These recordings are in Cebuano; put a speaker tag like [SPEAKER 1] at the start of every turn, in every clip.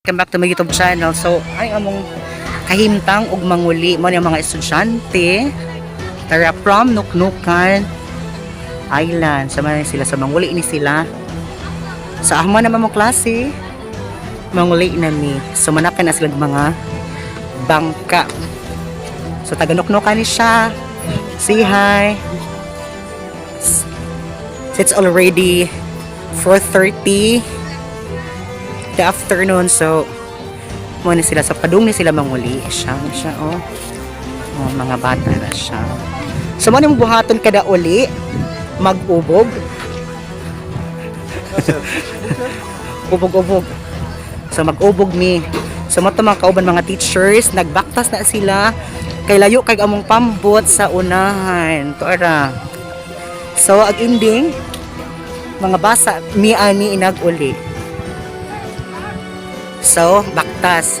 [SPEAKER 1] Welcome back to my YouTube channel. So, ay among kahimtang ug manguli mo ni ang mga estudyante. Tara from Nuknukan Island. Sama ni sila sa manguli ni sila. Sa so, amo naman mo klase. Manguli na mi. So manakan na sila mga bangka. So taga Nuknukan ni siya. Say hi. So, it's already 4:30 the afternoon, so mo ni sila sa padung ni sila manguli siya siya, oh, oh, mga bata na siya. So mo ni mo buhaton kada uli, mag-ubog ubog-ubog. So mag-ubog mi. So mo to mga kauban, mga teachers nagbaktas na sila kay layo kay among pambot sa unahan to ara. So ag ending, mga basa mi ani inag uli. So, baktas.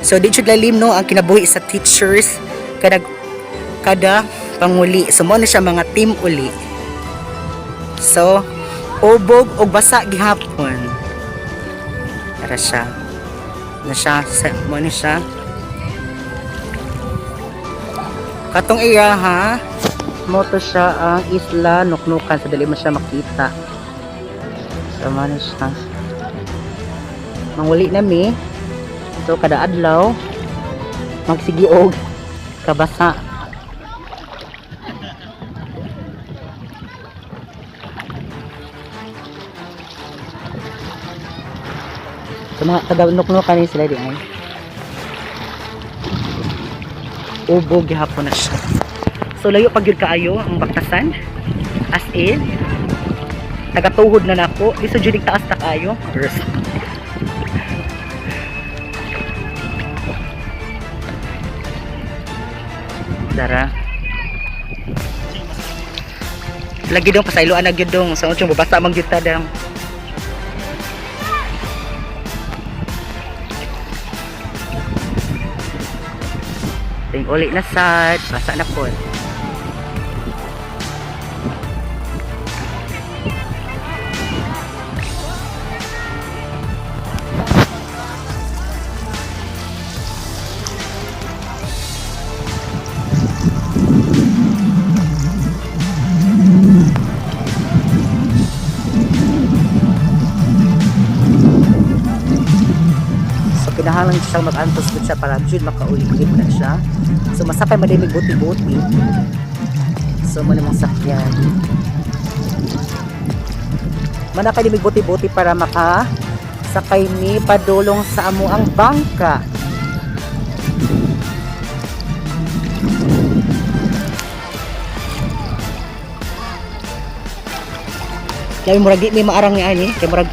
[SPEAKER 1] So, di jud lalim, no, ang kinabuhi sa teachers kada kada panguli. So, mo na siya mga team uli. So, ubog og basa gihapon. Tara siya. Na siya, sa, mo ni siya. Katong iya ha, mo to siya ang isla Nuknukan sa dali mo siya makita. So, mo ni siya. Manguli na mi. So kada adlaw magsigi og kabasa. So mga taga Nuknukan ni sila di ay ubo gihapon na siya. So layo pag gyud kaayo ang baktasan, as in tagatuhod na nako iso jud taas ta kaayo. Dara. Lagi dong pasayloan na gyud dong. Sa unsang babasa man gyud ta dang. Ting uli na sad, basa na po. So kinahanglan siya mag-antos gud siya para jud makauli na siya. So masakay man din buti-buti. So mo namang sakyan. Manakay din buti-buti para maka sakay mi padulong sa amo ang bangka. Kaya murag di mi maarang ni ani, kay murag.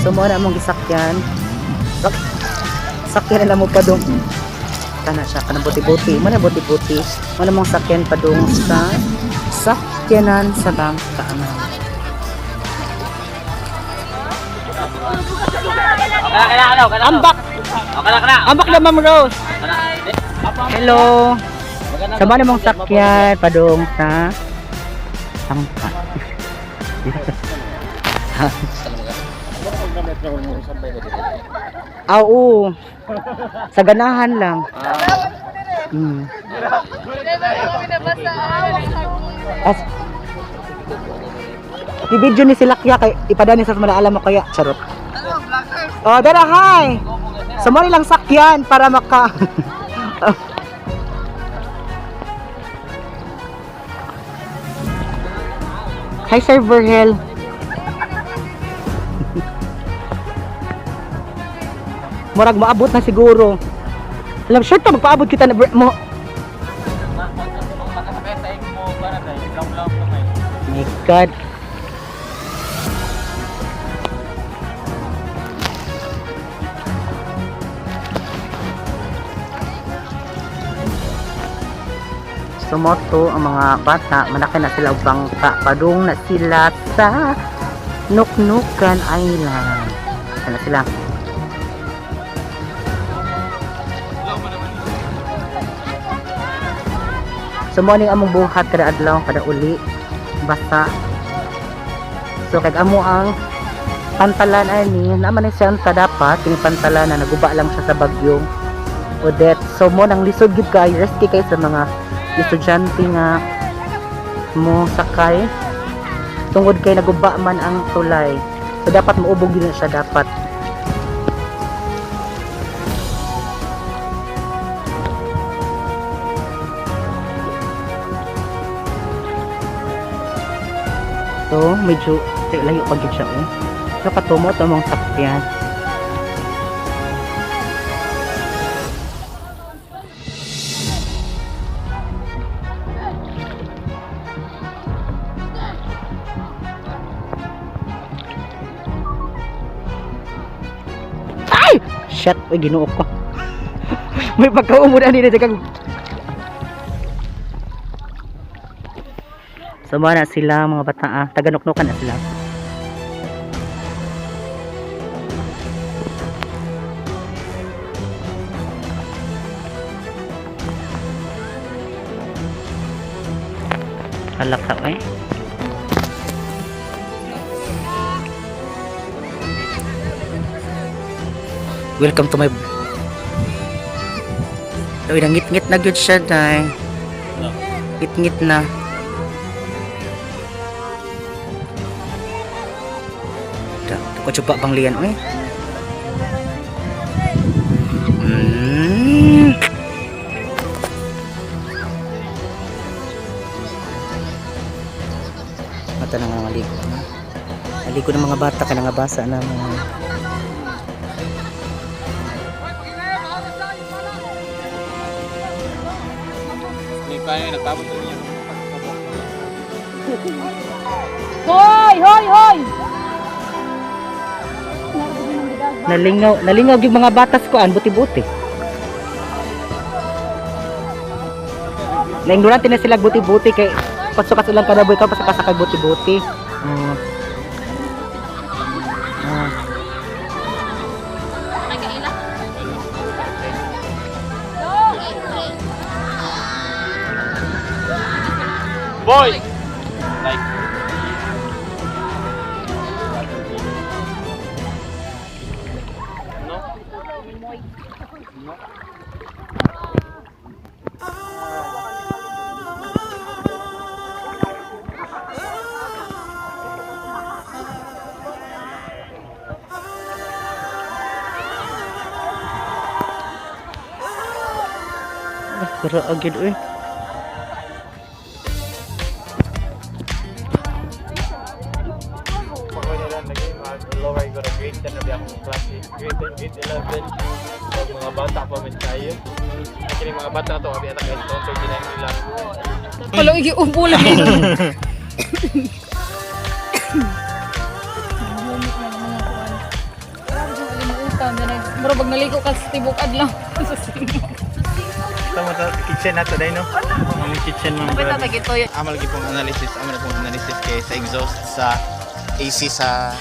[SPEAKER 1] So mo na among gisakyan. Sakyan na mo padung. Kana siya kanang buti-buti, mo na buti-buti. Mo na mong sakyan padung sa sakyanan sa bangka man. Ambak. Ambak na, Ma'am Rose. Hello. Sa mo na mong sakyan padung sa bangka. Ah, oo. Sa ganahan lang. As i-video ni sila kaya kay ipadani sa mga alam mo kaya charot. Oh, dara, hi. So mo nilang sakyan para maka. Hi, Sir Verhel. Murag maabot na siguro. Alam, sure ta magpaabot kita na mo. My God. Sumoto ang mga bata, manakay na sila og bangka. Padung na sila sa Nuknukan Island. Ano sila? So morning among buhat kada adlaw, kada uli basta. So kag amo ang pantalan ani, naman ni siya ang dapat kini pantalan na naguba lang siya sa bagyong Odette. So mo nang lisod gyud kay, risky kay sa mga estudyante nga mo sakay tungod kay naguba man ang tulay. So dapat maubog gyud na siya dapat. So medyo layo pa gyud siya eh. So katumo to mong sakyan. Ay! Shit, uy, Ginoo ko. May pagkaumod ani na kag. So na sila mga bata ah. Taganuknukan na sila. Halaka eh. Welcome to my. Uy, nangit-ngit na gyud siya, day. Ngit-ngit na. Da, ko chupa bang lian oy. Mata na nga maligo na. Maligo ng mga bata ka na nga basa na mga.
[SPEAKER 2] May payo, nagpabot na niya.
[SPEAKER 3] Hoy! Hoy! Hoy!
[SPEAKER 1] Nalingaw, nalingaw yung mga batas ko an buti-buti. Naignorante na sila buti-buti kay pagsukat silang kanaboy ka pasaka kag buti-buti.
[SPEAKER 2] Boy! Like, no? No?
[SPEAKER 1] Pero agad uy.
[SPEAKER 2] Pag nila naging lower ko na grade 10 na biya akong klase. Grade 10, grade 11. Pag mga bata pa man tayo. Kini mga bata na to, abi ata kahit encounter din nila.
[SPEAKER 3] Walang igiubo lang. Mura pag naligo ka sa tibok adlaw. Sa simo.
[SPEAKER 2] Tama ta kitchen na to dai no. Ang kitchen man.
[SPEAKER 3] Kapit na tagito yun.
[SPEAKER 2] Amal gyud pong analysis, amal pong analysis kay sa exhaust sa AC sa